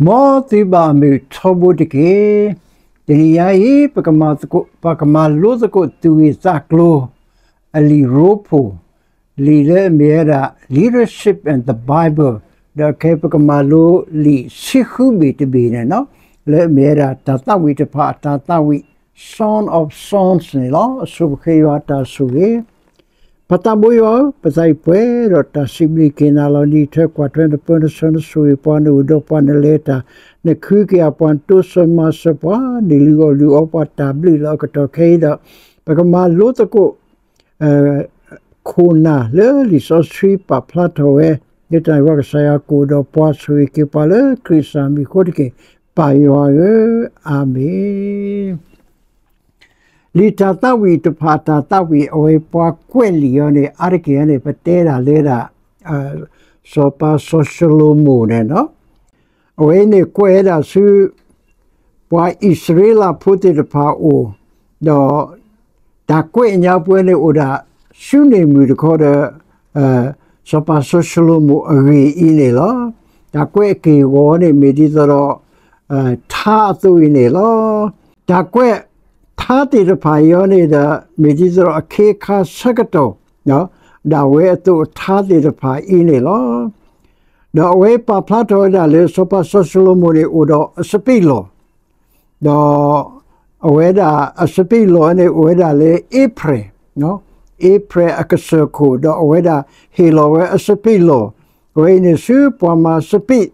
မ်သုဘၣ်မုာ်ထီဘိတက့ၢ်. တနံၤညါအံၤ ပကမၤလိသကိးသူၣ်ဂ့ၢ်သးကျိၤ အလံာ်ရိဖှိၣ်, လံာ်လၢအမ့ၢ်ဝဲဒၣ် Leadership and the Bible, ဒီးခဲအံၤပကမၤလိလံာ်ဆံဃုဘ့ၣ်တဘ့ၣ်န့ၣ်လီၤ. လၢအမ့ၢ်ဝဲဒၣ်တၢ်သးဝံၣ်တဖၣ်အတၢ်သးဝံၣ် Song of Songs န့ၣ်လီၤ. အဆိပဃ့ယွၤတၢ်ဆိၣ်ဂ့ၤ. ပၢ်သးဘိယွၤဧၢ, ပသးအံၤပှဲၤဒီးတၢ်စံးဘျုးက့ၤနၤလီၤ. နံၣ်ထၢကွၢ်ထွဲနပၢနဆှၢနဆိၣ်ဂ့ၤပှၤ နအိၣ်ဒီးပှၤ နလဲၤတၢ် နခုက့ၤအပှၤ နတိစၢၤမၤစၢၤပှၤ နလုၢ်အီၣ်လုၢ်အီပှၤ တၢ်ဘျုးလၢအကတီၢ်ခဲအံၤဒီး ပကမၤလိသကိး ခိၣ်နၢ်လၢလံာ်စီဆှံပာ်ဖျါထီၣ်ဝဲ လၢတၢ်ဂ့ၢ်ဝီကစၢ်ယွၤကအိၣ်ဒီးပှၤဆိၣ်ဂ့ၤက့ၤပှၤလၢခရံာ်ကစၢ်မံၤအဃိတက့ၢ်. ပၢ်ယွၤဧၢ, အၤမ့ၣ်. လံာ်တၢ်သးဝံၣ်တဖၣ် တၢ်သးဝံၣ်အဝဲပှၤကွဲးလံာ်အီၤန့ၣ် အါတက့ၢ်အီၤန့ၣ် ပတဲဒၣ်လၢဒၣ် စီၤပၤစီၤၡလိၤမိၣ်န့ၣ်လီၤ. အဝဲအံၤန့ၣ်ကွဲးဝဲဒၣ်ဆူ ပှၤအံၣ်စရ့လးဖိသ့ၣ်တဖၣ်အအိၣ်, ဒီးတၢ်ကွဲးအညါပှဲၤန့ၣ်အိၣ်ဒၣ် ၡူန့ၣ်မုၣ်တခီဒီး စီၤပၤစီၤၡလိၤမိၣ်အဂ့ၢ်အံၤန့ၣ်လီၤ. တၢ်ကွဲးအက့ၢ်အဂီၤန့ၣ် မ့ၢ်ဒ်သိးဒီး ထါအသိးအံၤန့ၣ်လီၤ. တၢ်ကွဲးထါသ့ၣ်တဖၣ်အံၤအီၤန့ၣ်ဒီး မ့ၢ်ဒ်သိးဒီးအခ့အခါဆၢကတီၢ် ဒၣ်ဝဲအသိးအထါသ့ၣ်တဖၣ်အံၤန့ၣ်လီၤ. ဒီးအဝဲပာ်ဖျါထီၣ်ဝဲဒၣ်လၢ စီၤပၤစီၤၡလိၤမိၣ်န့ၣ်အိၣ်ဒီးအစပံးလီၢ်, ဒီးအဝဲဒၣ်အစပံးလီၢ်န့ၣ် အိၣ်ဝဲဒၣ်လၢအ့ဖြဲၣ်, အ့ဖြဲၣ်အကစၢၢ်ခိၣ်, ဒီးအဝဲဒၣ်ဟ့ၣ်လီၤဝဲအစပံးလီၢ်, အဝဲအံၤန့ၣ်ဆူပှၤမၤစပံး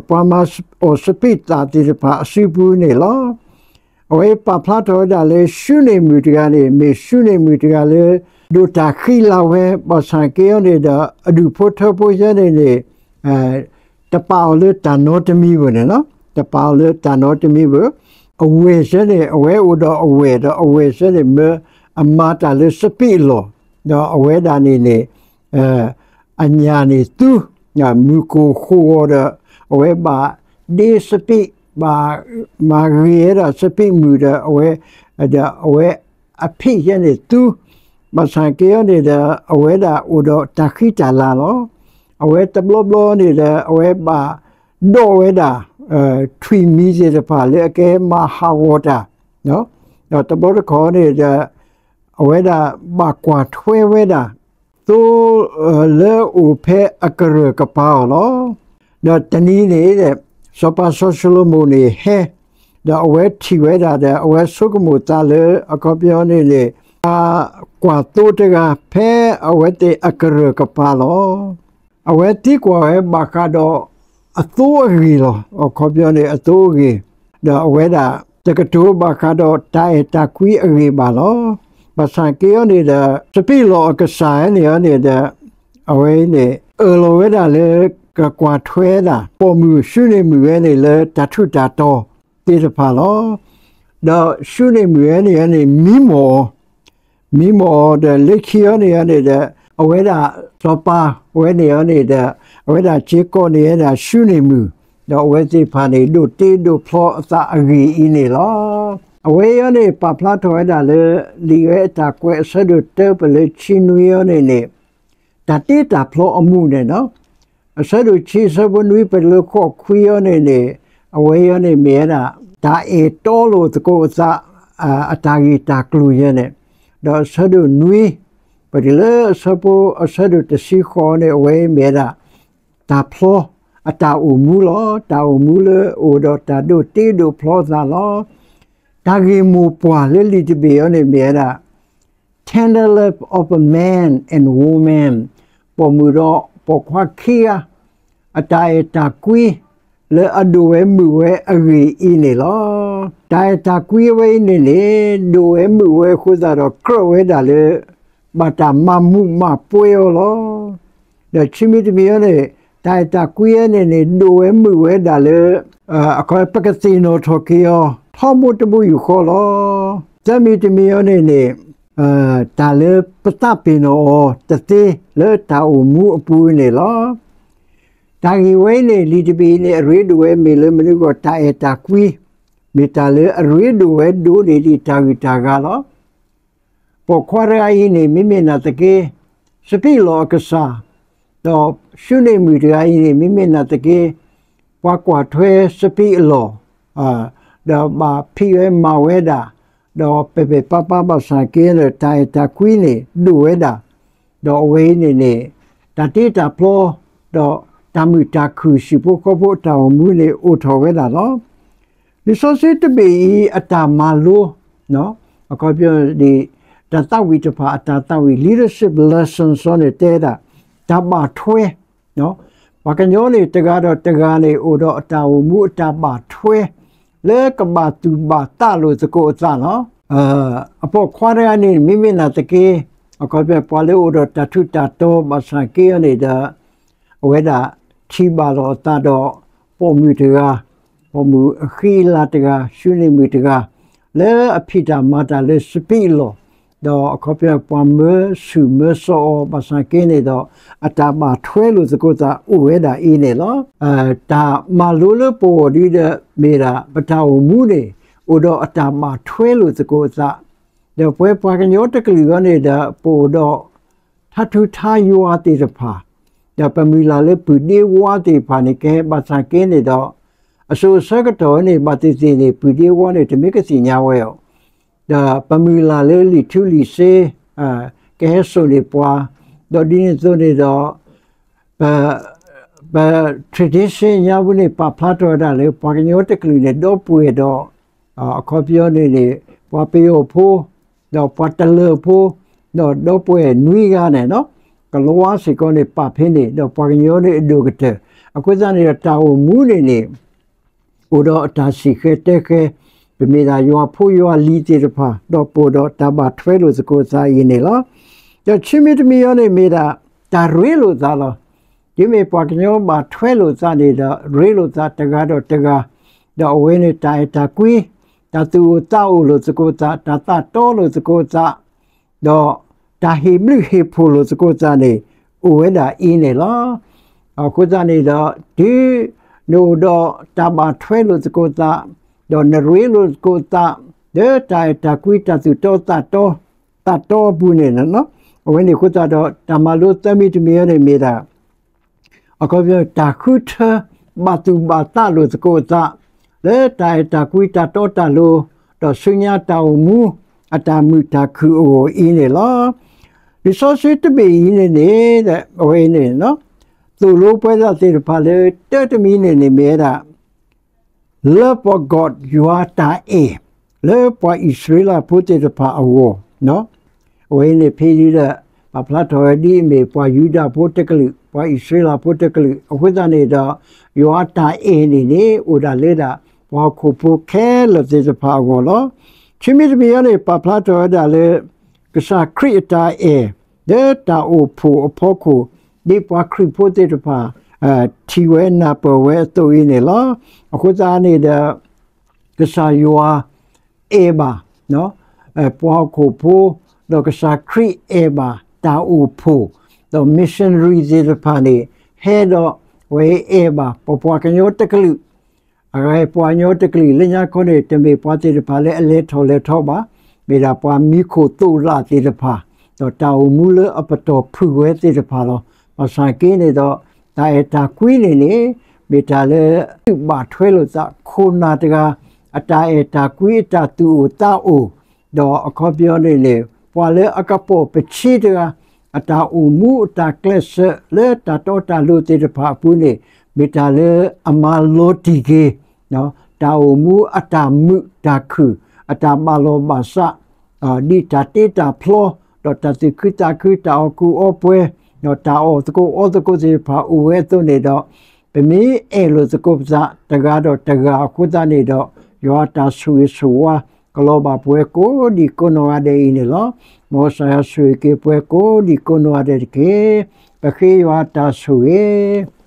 ပှၤမၤအီၣ်စပံးသၣ်သ့ၣ်တဖၣ်အစုပူၤန့ၣ်လီၤ. အဝဲပာ်ဖျါထီၣ်ဝဲဒၣ်လၢ ၡူန့ၣ်မုၣ်တဂၤန့ၣ် မ့ၢ်ၡူန့ၣ်မုၣ်တဂၤလၢ ဒိၣ်တၢ်ဃံလၤဝဲ, ဘၣ်ဆၣ်က့အီၤန့ၣ်ဒီး အဒူၣ်ဖိထၢဖိယဲန့ၣ်န့ၣ် တပာ်အီၤလၢတၢ်နီတမံၤဘၣ်န့ၣ်လီၤ. တပာ်အီၤလၢတၢ်နီတမံၤဘၣ်. အဝဲၢ်ဆၢန့ၣ် အဝဲအိၣ်ဒီးအဝဲၢ်ဒီး အဝဲၢ်ဆၢန့ၣ်မၢအမၤတၢ်လၢစပံးအလီၢ်, ဒီးအဝဲဒၣ်န့ၣ်န့ၣ် အညၣ်န့ၣ်သူ, မုၢ်ကိၢ်ဃိးဂီၤဒီး အဝဲဘၣ်ဒ့စပံး, ဘၣ်မၤဂ့ၤဝဲဒၣ်စပံးမုၢ်ဒီး အဝဲ, ဒီးအဝဲအဖံးယဲန့ၣ်သူ, ဘၣ်ဆၣ်က့အီၤန့ၣ်ဒီး အဝဲဒၣ်အိၣ်ဒီးတၢ်ဃံတၢ်လၤလီၤ. အဝဲတဘျီဘျီန့ၣ်ဒီး အဝဲဘၣ်ဒိးဝဲဒၣ် ထွံၣ်မံၤသ့ၣ်တဖၣ်လၢအကဲမၤဟးဂီၤတၢ်, ဒီးတဘျီတခီၣ်န့ၣ်ဒီး အဝဲဒၣ်ဘၣ်ကွၢ်ထွဲဝဲဒၣ် သိလၢအအိၣ်ဖဲအကရၢၢ်ကပၤအီၤလီၤ. ဒီးတနံၤန့ၣ် စီၤပၤစီၤၡလိၤမိၣ်န့ၣ်ဟဲ, ဒီးအဝဲထံၣ်ဝဲဒၣ်ဒီး အဝဲဆိကမိၣ်သးလၢ အခီပညီန့ၣ်န့ၣ် အကွၢ်သိတဂၤဖဲအဝဲသ့ၣ်အကရၢၢ်ကပၤလီၤ. အဝဲသံကွၢ်ဝဲဘၣ်ဃးဒီးအသိအဂ့ၢ်လီၤ. အခီပညီန့ၣ်အသိအဂ့ၢ်, ဒီးအဝဲဒၣ်တကတိၤဘၣ်ဃးဒီးတၢ်အဲၣ်တၢ်ကွံအဂ့ၢ်ဘၣ်လီၤ. ဘၣ်ဆၣ်က့အီၤန့ၣ်ဒီး စပံးလီၢ်အကစၢ်န့ၣ်အီၤန့ၣ်ဒီး အဝဲအံၤန့ၣ် အၢၣ်လီၤဝဲဒၣ်လၢကကွၢ်ထွဲဒၣ် ပိာ်မုၣ်ၡူန့ၣ်မုၣ်ဝဲန့ၣ်လၢတၢ်ထူးတၢ်တီၤသ့ၣ်တဖၣ်လီၤ. ဒီးၡူန့ၣ်မုၣ်ဝဲန့ၣ်အီၤန့ၣ် မံမီၢ်အီၤ မံမီၢ်အီၤဒီး လၢခံအီၤန့ၣ်အီၤန့ၣ်ဒီး အဝဲဒၣ်စီၤပၤဝဲန့ၣ်အီၤန့ၣ်ဒီး အဝဲဒၣ်စ့ၢ်ကီးန့ၣ်ဝဲဒၣ်ၡူန့ၣ်မုၣ်, ဒီးအဝဲသ့ၣ်တဖၣ်န့ၣ် ဒိးတ့ဒိးဖျီအသးအဂ့ၢ်အံၤန့ၣ်လီၤ. အဝဲအံၤအီၤန့ၣ် ပာ်ဖျါထီၣ်ဝဲဒၣ်လၢ လံာ်ဝဲအတၢ်ကွဲးအဆၢဒိၣ်တၢ ပလၢဆံနွံအီၤန့ၣ်န့ၣ် တၢ်တ့တၢ်ဖျီအမူးန့ၣ်လီၤ. အဆၢဒိၣ်ဆံ အဆၢဖိနွံ ပတုၤလၢဃိးခွံအီၤန့ၣ်န့ၣ် အဝဲအံၤအီၤန့ၣ်မ့ၢ်ဝဲဒၣ် တၢ်အဲၣ်တီလိာ်သကိးအသး အတၢ်ဂ့ၢ်တၢ်ကျိၤယဲန့ၣ်, ဒီးအဆၢဒိၣ်နွံ ပတုၤလၢအဆၢဖိ အဆၢဒိၣ်တဆံဃိးန့ၣ် အဝဲအံၤမ့ၢ်ဝဲဒၣ် တၢ်ဖျီအတၢ်အိၣ်မူလီၤ. တၢ်အိၣ်မူလၢအအိၣ်ဒီးတၢ်ဒိးတ့ဒိးဖျီအသးလီၤ. တၢ်ဂ့ၢ်မိၢ်ပှၢ်လၢလံာ်တဘ့ၣ်အီၤန့ၣ်မ့ၢ်ဝဲဒၣ် Tender love of a man and woman, ပိာ်မုၣ်ဒီးပိာ်ခွါခံဂၤ အတၢ်အဲၣ်တၢ်ကွံ လၢအဒိၣ်ဝဲမုာ်ဝဲအဂ့ၢ်အံၤန့ၣ်လီၤ. တၢ်အဲၣ်တၢ်ကွံအဝဲအံၤန့ၣ်န့ၣ် ဒိၣ်ဝဲမုာ်ဝဲအဃိသတးဒီး ကြၢးဝဲဒၣ်လၢ ဘၣ်တၢ်မၤမူးမၤပှဲၤအီၤလီၤ. ဒီးဆံမံၤတမံၤအီၤန့ၣ် တၢ်အဲၣ်တၢ်ကွံအီၤန့ၣ်န့ၣ် ဒိၣ်ဝဲမုာ်ဝဲဒၣ်လၢ အခီပကသ့ၣ်နီၣ်ထီၣ်က့ၤအီၤ ထီဘိတဘိယူၢ်ဃီလီၤ. သၢမံၤတမံၤအီၤန့ၣ်န့ၣ် တၢ်လၢပသးပ့ၤနီၣ်အီၤတသ့လၢတၢ်အိၣ်မူအပူၤန့ၣ်လီၤ. တၢ်ဂ့ၢ်ဝဲအံၤန့ၣ် လံာ်တဘ့ၣ်အံၤန့ၣ် အရ့ဒိၣ်ဝဲမ့ၢ်လၢမနုၤအဂီၢ် တၢ်အဲၣ်တၢ်ကွံ မ့ၢ်တၢ်လၢအရ့ဒိၣ်ဝဲဒိၣ်န့ၢ်ဒံးတၢ်ဂုၤတၢ်ဂၤလီၤ. ပိာ်ခွါတဂၤအံၤန့ၣ် မ့မ့ၢ်နာ်သက့ စပံးလီၢ်အကစၢ်, ဒီးၡူန့ၢ်မုၣ်တဂၤအံၤန့ၣ် မ့မ့ၢ်နာ်သက့ ပှၤကွၢ်ထွဲစပံးအလီၢ်, ဒီးဘၣ်ဖံးဝဲမၤဝဲဒၣ်, ဒီးပဲာ်ပဲာ်ပါးပါးဘၣ်ဆၣ်က့ဒီး တၢ်အဲၣ်တၢ်ကွံန့ၣ်ဒိၣ်ဝဲဒၣ်, ဒီးအဝဲအံၤန့ၣ်န့ၣ် တၢ်တ့တၢ်ဖျီ, ဒီးတၢ်မုာ်တၢ်ခုၣ် ဟံၣ်ဖိဃီဖိအတၢ်အိၣ်မူန့ၣ်အိၣ်ထီၣ်ဝဲဒၣ်လီၤ. လံာ်စီဆှံတဘ့ၣ်အံၤအတၢ်မၤလိ, အခီပညီန့ၣ် တၢ်သးဝံၣ်တဖၣ်အတၢ်သးဝံၣ် leadership lessons န့ၣ် တဲဒၣ် တၢ်ဘၣ်ထွဲ, ပှၤကညီန့ၣ်တဂၤဒီးတဂၤန့ၣ် အိၣ်ဒီးအတၢ်အိၣ်မူအတၢ်ဘၣ်ထွဲ လၢကဘၣ်သူၣ်ဘၣ်သးလိာ်သကိးအသးလီၤ. အပိာ်ခွါတဂၤန့ၣ် မ့မ့ၢ်နာ်သက့, အခီပညီပှၤလၢအိၣ်ဒီးတၢ်ထူးတၢ်တီၤဘၣ်ဆၣ်က့အီၤန့ၣ်ဒီး အဝဲဒၣ်ထံၣ်ဘၣ်လိာ်အသးဒီး ပိာ်မုၣ်တဂၤ, ပိာ်မုၣ်အဃံအလၤတဂၤ, ၡူနံၣ်မုၣ်တဂၤ, လၢအဖံးတၢ်မၤတၢ်လၢစပံးအလီၢ်, ဒီးအခီပညီပှၤမၢဆူၣ်မၢစိးအီၤဘၣ်ဆၣ်က့န့ၣ်ဒီး အတၢ်ဘၣ်ထွဲလိာ်သကိးသးအိၣ်ဝဲဒၣ်အံၤန့ၣ်လီၤ. တၢ်မၤလိလၢပဂီၢ်ဒ်ဒီး မ့ၢ်ဒၣ်ပတၢ်အိၣ်မူန့ၣ် အိၣ်ဒီးအတၢ်ဘၣ်ထွဲလိာ်သကိးအသး, ဒီးပဝဲပှၤကညီတကလုာ်အဂီၢ်န့ၣ်ဒီး ပအိၣ်ဒီး ထါထူထါယွၤသ့ၣ်တဖၣ်, ဒီးပမုၢ်လၢ်လၢပုၢ်ဒ့ဝါသ့ၣ်တဖၣ်န့ၣ် ကဟဲဘၣ်ဆၣ်က့န့ၣ်ဒီး အစိၤအဆၢကတီၢ်န့ၣ် ဘၣ်သ့ၣ်သ့ၣ်န့ၣ် ပုၢ်ဒ့ဝါန့ၣ် တမ့ၢ်ကသ့ၣ်ညါဝဲအီၤ, ဒီးပမုၢ်လၢ်လၢလံာ်ထူလံာ်စ့ ကဟဲစိာ်န့ၢ်ပှၤ, ဒီးဒ်န့ၣ်အသိးန့ၣ်ဒီး ပ ပ tradition ညါပူၤန့ၣ် ပာ်ဖျါထီၣ်ဝဲဒၣ်လၢ ပှၤကညီတကလုာ်န့ၣ် ဒီပုၢ်ဝဲၢ်ဒီး အခီပညီန့ၣ်န့ၣ် ပှၤပယီၤဖိ, ဒီးပှၤတလၢၢ်ဖိ, ဒီးဒီပုၢ်ဝဲၢ်နွံဂၤန့ၣ်, ကလီၤဝါစ့ၢ်ကီးန့ၣ် ပာ်ဖဲန့ၣ် ဒီးပှၤကညီန့ၣ်အဒိၣ်ကတၢၢ်, အဃိသတးန့ၣ်ဒီး တၢ်အိၣ်မူန့ၣ်န့ၣ် အိၣ်ဒီးအတၢ်စံၣ်ဃဲတဲဃဲ, ပမ့ၢ်ဒၣ်ယွၤဖိယွၤလံၤသ့ၣ်တဖၣ်, ဒီးပအိၣ်ဒီးတၢ်ဘၣ်ထွဲလိာ်သကိးသးအံၤန့ၣ်လီၤ. ဒီးခံမံၤတမံၤအံၤန့ၣ်မ့ၢ်ဒၣ် တၢ်ရ့လိာ်သးလီၤ. တုၤမ့ၢ်ပှၤကညီဘၣ်ထွဲလိာ်သးန့ၣ်ဒီး ရ့လိာ်သးတဂၤဒီးတဂၤ, ဒီးအဝဲန့ၣ်တၢ်အဲၣ်တၢ်ကွံ, တၢ်သူၣ်အိၣ်သးအိၣ်လိာ်သကိးသး, တၢ်သးတီလိာ်သကိးသး, ဒီးတၢ်ဟ့ၣ်ဘျုးဟ့ၣ်ဖှိၣ်လိာ်သကိးသးန့ၣ် အိၣ်ဝဲဒၣ်အံၤန့ၣ်လီၤ. အဃိသတးန့ၣ်ဒီး တုၤနအိၣ်ဒီးတၢ်ဘၣ်ထွဲလိာ်သကိးသး, ဒီးနရ့လိာ်သကိးသး, လၢတၢ်အဲၣ်တၢ်ကွံ တၢ်သူၣ်တီသးတီ သးတီအပူၤန့ၣ်, အဝဲန့ၣ်အဃိသတးဒီး တၢ်မၤလိသၢမံၤတမံၤအံၤန့ၣ်မ့ၢ်ဒၣ် အခီပညီ တၢ်ဃုထၢ ဘၣ်သူၣ်ဘၣ်သးလိာ်သကိးအသး လၢတၢ်အဲၣ်တၢ်ကွံ တၢ်တီတၢ်လိၤ, ဒီးဆူညါတၢ်အိၣ်မူ အတၢ်မုာ်တၢ်ခုၣ်အဂီၢ်အံၤန့ၣ်လီၤ. လံာ်စီဆှံတဘ့ၣ်အံၤန့ၣ်န့ၣ် အဝဲန့ၣ် သိၣ်လိပှဲၤသးသ့ၣ်တဖၣ်လၢ တၢတမံၤန့ၣ်န့ၣ်မ့ၢ်ဝဲဒၣ် လၢပှၤ God ယွၤတၢ်အဲၣ် လၢပှၤအံၣ်စရ့လးဖိသ့ၣ်တဖၣ်အဂီၢ်, အဝဲအံၤန့ၣ်ဖဲဒၣ် ပာ်ဖျါထီၣ်ဝဲဒ်အမ့ၢ်ပှၤယူဒၤဖိတကလုာ်, ပှၤအံၣ်စရ့လးဖိတကလုာ်, အဃိသတးန့ၣ်ဒီး ယွၤတၢ်အဲၣ်န့ၣ်န့ၣ် အိၣ်ဒၣ်လၢဒၣ် ပှၤဟီၣ်ခိၣ်ဖိခဲလၢာ်သ့ၣ်တဖၣ်အဂီၢ်လီၤ. ခံမံၤတမံၤအံၤန့ၣ် ပာ်ဖျါထီၣ်ဝဲဒၣ်လၢ ကစၢ်ခရံာ်အတၢ်အဲၣ် လၢတၢ်အိၣ်ဖှိၣ်အဖီခိၣ် ဒ်ပှၤခရံာ်ဖိသ့ၣ်တဖၣ် ထံၣ်ဝဲနၢ်ပၢၢ်ဝဲအသိးအံၤန့ၣ်လီၤ. အဃိသတးန့ၣ်ဒီး ကစၢ်ယွၤ အဲၣ်ဘၣ် ပှၤဟီၣ်ခိၣ်ဖိ, ဒီးကစၢ်ခရံာ်အဲၣ်ဘၣ်တၢ်အိၣ်ဖှိၣ်, ဒီး missionary သ့ၣ်တဖၣ်န့ၣ် ဟဲဒီး အဝဲအဲၣ်ဘၣ်ပပှၤကညီတကလုာ်, အဂၤပှၤကညီတကလုာ် လၢညါခီန့ၣ် တမ့ၢ်ပှၤသ့ၣ်တဖၣ်လၢအလဲၤထီၣ်လဲၤထီဘၣ်, မ့ၢ်ဒၣ်ပှၤမံခိၣ်သိၣ်လၣ်သ့ၣ်တဖၣ်, ဒီးတၢ်အိၣ်မူလၢအပတီၢ်ဖုၣ်ဝဲသ့ၣ်တဖၣ်လီၤ. ဘၣ်ဆၣ်က့န့ၣ်ဒီး တၢ်အဲၣ်တၢ်ကွံန့ၣ်န့ၣ် မ့ၢ်တၢ်လၢ ဘၣ်ထွဲလိာ်သး ခိၣ်နၢ်တဂၤ အတၢ်အဲၣ်တၢ်ကွံ အတၢ်သူၣ်အိၣ်သးအိၣ်, ဒီးအခီပညီန့ၣ်န့ၣ် ပှၤလၢအကပိာ်ပဆံးတဂၤ အတၢ်အိၣ်မူအတၢ်ကျဲးစၢးလၢတၢ်တီတၢ်လိၤသ့ၣ်တဖၣ်အပူၤန့ၣ် မ့ၢ်တၢ်လၢအမၤလီၤတံၢ်က့ၤ တၢ်အိၣ်မူအတၢ်မုာ်တၢ်ခုၣ် အတၢ်ဘၣ်လီၤဘၣ်စး ဒ်တၢ်တ့တၢ်ဖျီ ဒီးတၢ်သူၣ်ခုသးခု တၢ်အီၣ်ကူအီပှဲၤ ဒီးတၢ်အီၣ်သကိးအီသကိးသ့ၣ်တဖၣ်အိၣ်ဝဲအသိးန့ၣ်ဒီး ပမ့ၢ်အဲၣ်လိာ်သကိးပသးတဂၤဒီးတဂၤအဃိသတးန့ၣ်ဒီး ယွၤအတၢ်ဆိၣ်ဂ့ၤဆိၣ်ဝါ ကလီၤဘၣ်ပှၤကိးဒံကိးနီၢ်ဂၤဒဲးအံၤန့ၣ်လီၤ. မ်ကစၢ်ယွၤဆိၣ်ဂ့ၤက့ၤပှၤကိးဒံကိးနီၢ်ဂၤဒဲးတက့ၢ်. ပဃ့ယွၤအတၢ်ဆိၣ်ဂ့ၤ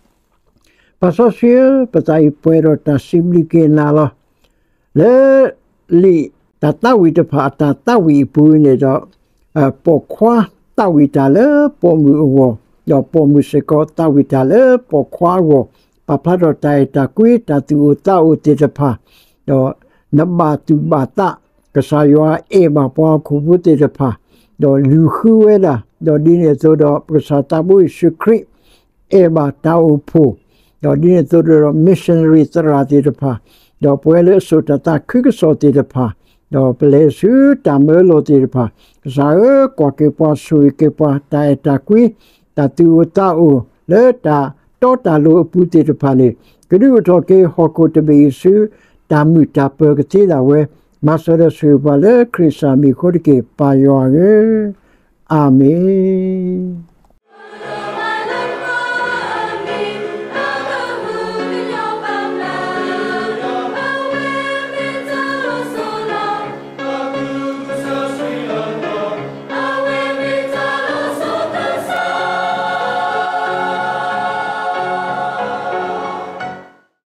ပၢ်စီဆှံဧၢ, ပသးအံၤပှဲၤဒီးတၢ်စံးဘျုးက့ၤနၤလီၤ. လၢလံာ်တၢ်သးဝံၣ်တဖၣ်အတၢ်သးဝံၣ်အပူၤန့ၣ်ဒီး ပိာ်ခွါသးဝံၣ်တၢ်လၢပိာ်မုၣ်အဂီၢ်, ဒီးပိာ်မုၣ်စ့ၢ်ကီးသးဝံၣ်တၢ်လၢပိာ်ခွါအဂီၢ်, ပာ်ဖျါထီၣ်တၢ်အဲၣ်တၢ်ကွံ တၢ်သူၣ်အိၣ်သးအိၣ်သ့ၣ်တဖၣ်, ဒီးနဘၣ်သူၣ်ဘၣ်သး ကစၢ်ယွၤအဲၣ်ဘၣ်ပှၤဟီၣ်ခိၣ်ဖိသ့ၣ်တဖၣ်, ဒီးလူၤဃုဝဲဒၣ်, ဒီးဒ်န့ၣ်အသိးဒီး ပကစၢ်သးဘိယ့ၣ်ၡူးခရံာ် အဲၣ်ဘၣ်တၢ်အိၣ်ဖှိၣ်, ဒီးဒ်န့ၣ်အသိးဒီး missionary သရၣ်သ့ၣ်တဖၣ်, ဒီးပဝဲလၢအစိာ်တၢ်သးခုကစီၣ်သ့ၣ်တဖၣ်, ဒီးပလဲၤဆူတၢ်မၢလီၤသ့ၣ်တဖၣ်, ကစၢ်ဧၢ, ကွၢ်က့ၤပှၤ, ဆိၣ်ဂ့ၤက့ၤပှၤ, တၢ်အဲၣ်တၢ်ကွံ, တၢ်သူၣ်အိၣ်သးအိၣ်လၢတၢ်တီတၢ်လိၤအပူၤသ့ၣ်တဖၣ်န့ၣ်, ကဒုးအိၣ်ထီၣ်က့ၤဟီၣ်ခိၣ်တဘ့ၣ်အံၤဆူ တၢ်မုာ်တၢ်ပၢၤကသ့ဒၣ်ဝဲ, မၤစၢၤဒီးဆိၣ်ဂ့ၤပှၤလၢခရံာ်ကစၢ်မံၤအဃိတက့ၢ်, ပၢ်ယွၤဧၢ, အၤမ့ၣ်.